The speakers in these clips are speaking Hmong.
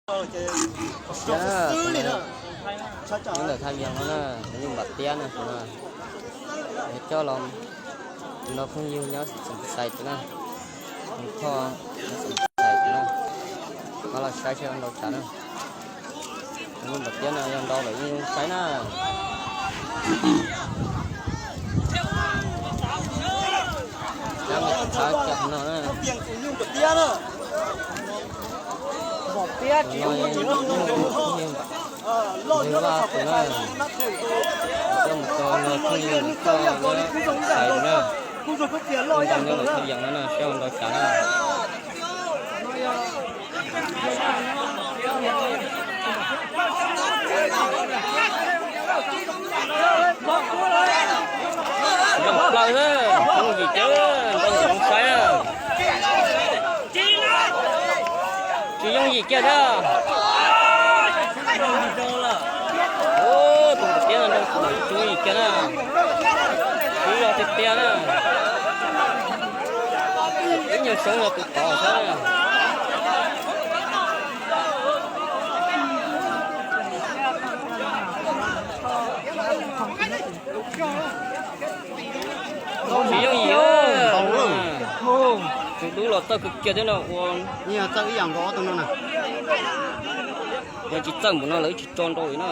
Tiab na, tus no, tus ntawm Thaj Vias no na, tus nyuj npam tiab na, tus no. Yog coj los nrog phooj ywg nyob Xeem Xais tus na, Thoj nyob Xeem Xais tus na, pab los saib seb nrau tsav na. Tus nyuj npam tiab no yog nrau lawm yeej zoo saib na. Tus no na, tus no yog Vaj tus na, coj mus rau nrog phooj ywg Thaj Vias na, ntau nyob lawm Thaj Vias no na, saib nrau tsav na. Zoo plaws xwb, yooj yim kiag, nrau zoo saib na. Tsis yooj yim kiag thiab. Tus npam tiab no nrau tsis yooj yim kiag na. Tsis yog tiag tiag na. Ib nyuag xyoob yog tus tod xwb. Tsis yooj yim, tus dub los txawj kawg kiag thiab no ua. Txawj ib yam nkaus tus no na. Yog tsis txawj npaum no lawv tsis tso nrau li na.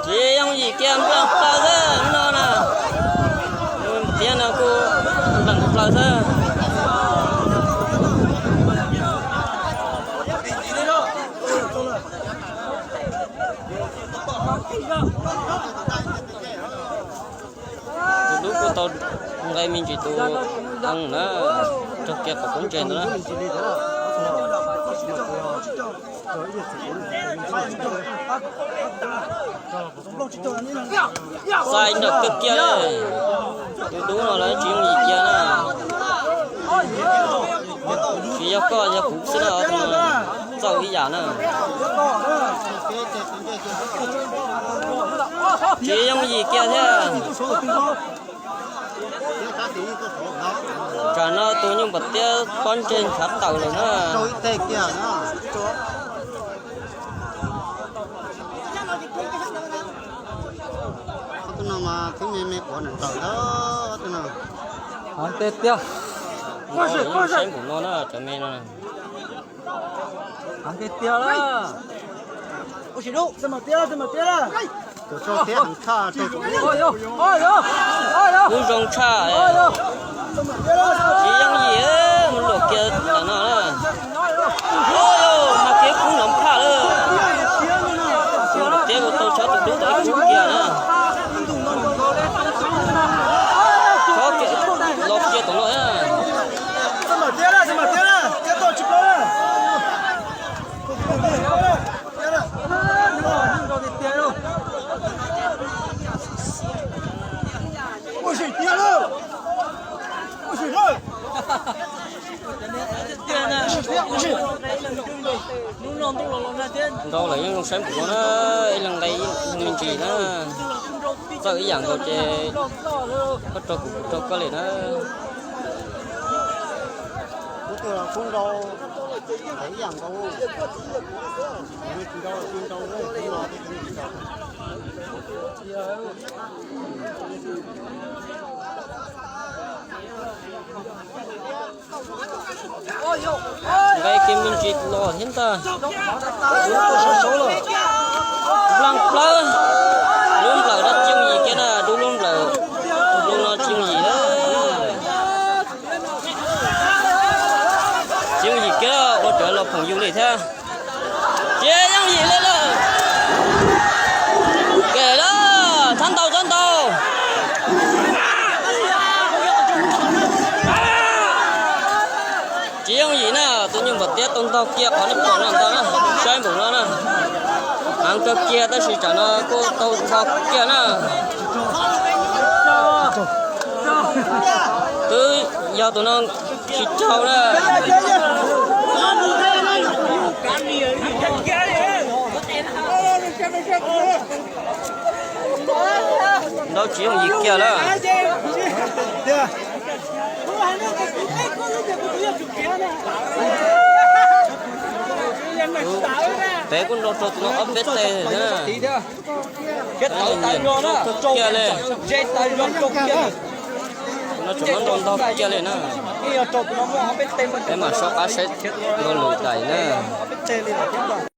Tsis yooj yim kiag, npleem plaws xwb no na. Tiab no kuj npleem plaws xwb. Tus dub kuj tau nqe me ntsis tus ees na, raug kiag qhov koob ntses ntawd na. Xais nram kawg kiag li. Tus dub no lawv tsis yooj yim kiag na. Tsis yog koj yog kuv xwb na, txaus ib yam na. Tsis yooj yim kiag thiab. Tsam no tus nyuj npam tiab pob ntseg ntshav tawm lawm na. Tus no mas twb me me quav nrawm nrawm, tus no. Heev tiag tiag. Saib npaum no na, cov me no. Heev tiag tiag lawm. Tus rau tiab heev tshaj. Kuj zoo tshaj. Tsis yooj yim, mus luam kiag ntawm no na. Mas kiag kub nrov phaj lawm. Tiab kuj tau tshab tus dub tau ib kub kiag na. Tshab los kiag tom no na. Nrau lawm yeej zoo saib npaum no na, ib leeg nqe ib leeg me ntsis na. Txawj ib yam nkaus ces koj rau kuv, kuv rau koj li na. Kuv twb los kuv nrau ib yam nkaus, tsis nrau tsis nrau, kuv los tsis nrau. Nqe kiag me ntsis los thiab ntag. Npleem plawv, lub nplawm no tsis yooj yim kiag na, dub lub nplawm, lub no tsis yooj yim na. Tsis yooj yim kiag, ua raws los phoom yus li thiab. Tsis yooj yim li lawm. Kem lawm, txhob ntaus, txhob ntaus. Tsis yooj yim na, tus nyuj npam tiab tau ntog kiag qhov nej pom no ntag na, saib npaum no na. Heev kawg kiag tab sis tsam no kuj tau ntog kiag na. Twb yog tus no tsis raug na. Ntaub tsis yooj yim kiag lawm. Peb kuj nrau rau tus no ob peb teg na. Nyiam kiag li. Tus no tseem muab nrau ntau kiag li na. Peb mam soj qab saib nkaus lwm daim na.